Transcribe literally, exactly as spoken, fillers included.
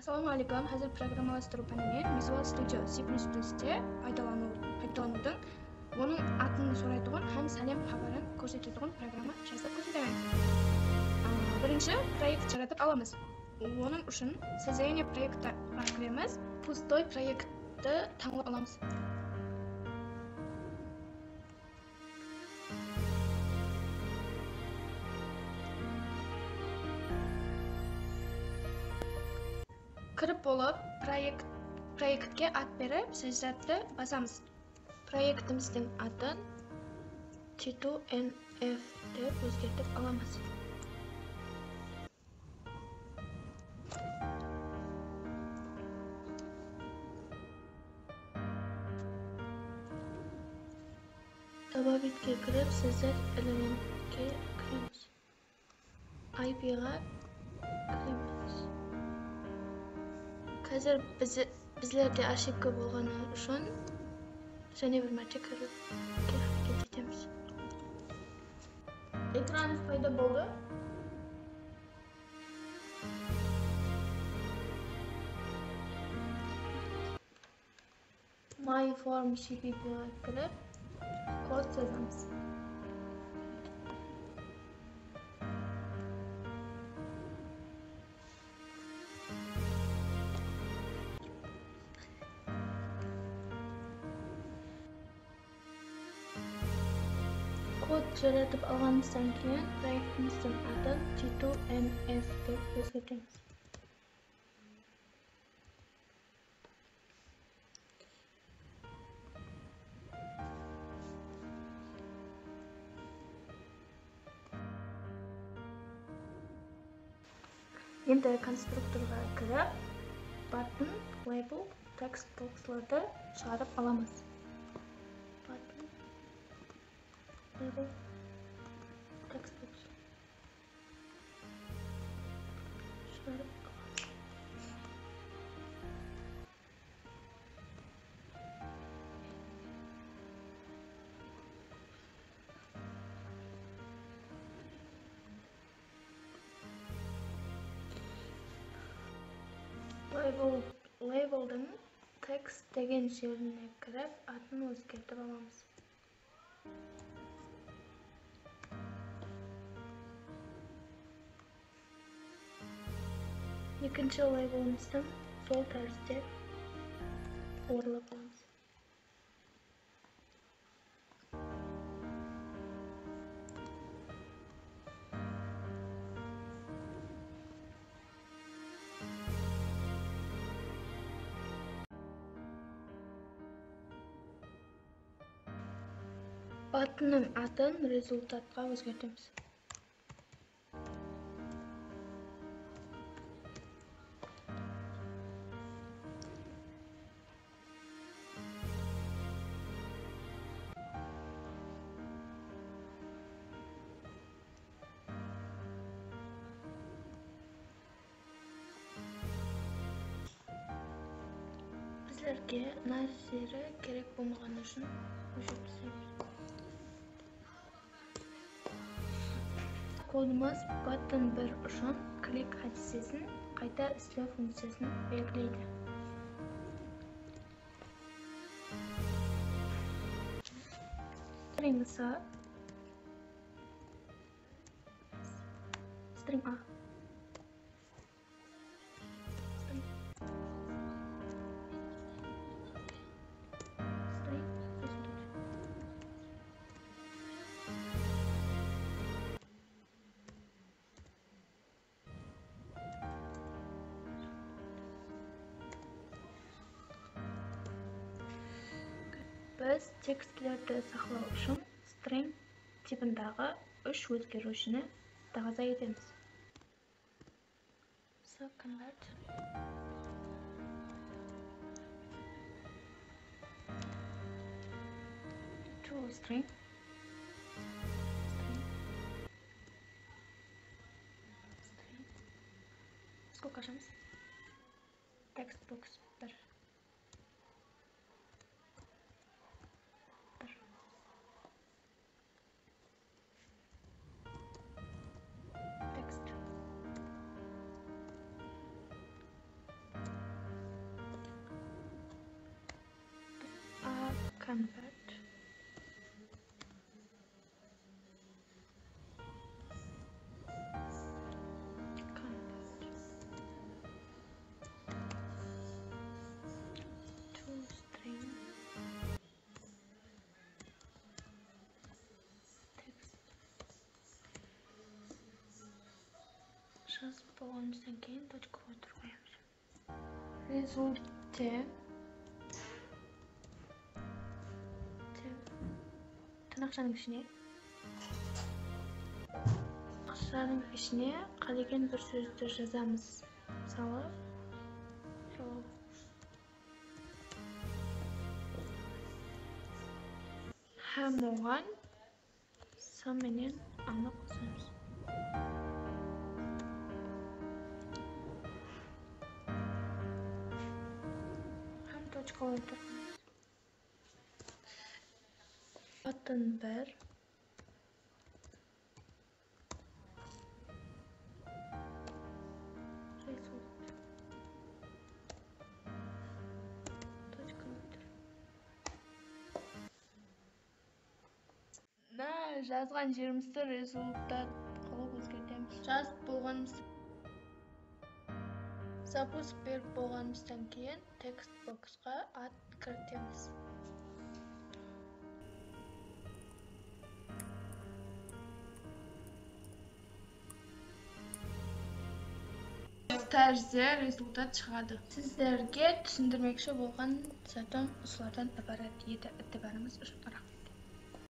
Assalawma áleykum. Házir programmalastırıw páninen Visual Studio C plus plus te paydalanıw, paydalanıwdıń, onıń atın soraytuǵın hám sálem xabarın kórsetetuǵın programma jazıp kórsetemen. Aa, birinshi proekt jaratıp alamız. Onıń ushın создание проекта kiremiz. Pustoy proektti tańlap alamız. Kirip bolıp, proekt, proektke at berip, sóz atı basamız. Proektimizdiń atın T two N F dep ózgertip alamız. Добавить ke kirip, sózler elementke kiremiz. I P ǵa kiremiz. Házir bizi, bizlerde ошибка bolǵanı ushın jáne bir márte kirip, kirip háreket etemiz. Ekranımız payda boldı. My form C P P ǵa kirip, kod jazamız. Kod jaratıp alǵanımızdan keyin proektimizdiń atın T two N F dep ózgertemiz. Endi konstruktorǵa kirip, button, label, text boxlardı shıǵarıp alamız. Button, label, text box. Shıǵarıp alamız. Label, labeldiń text degen jerine kirip, atın ózgertip alamız. Ekinshi labelımızdı sol tárizde orınlap alamız. Buttonnıń atın rezultatqa ózgertemiz. Bizlerge nárseleri kerek bolmaǵanı ushın óshirip taslaymız. Kodımız button bir ushın click hádisesin qayta islew funkciyasın belgileydi. String ısı. String A. String. String. Biz tekstlerdi saqlaw ushın string tipindaǵı úsh ózgeriwshini taqaza etemiz. So convert to string. String. String. Skobka ashamiz. Text box bir. Bir. Text. Jazıp bolǵanımızdan keyin tochka qoyıp qoyamız. Rézultat. Tırnaqshanıń ishine. Tırnaqshanıń ishine qálegen bir sózdi jazamız. Mısalı, sol. Hám oǵan san menen anı qosamız. Hám tochkalar turǵızamız. Atın bir. Tochkalar tur. Mına, jazǵan jerimizdi rezultat qılıp ózgertemiz. Jazıp bolǵanımız, zapusk berip bolǵanımızdan keyin tekst boksqa at kiritemiz. Tarzde rezultat shıǵadı. Sizlerge túsindirmekshi bolǵan zatım usılardan ibarat edi. Itibarıńız ushın raxmet.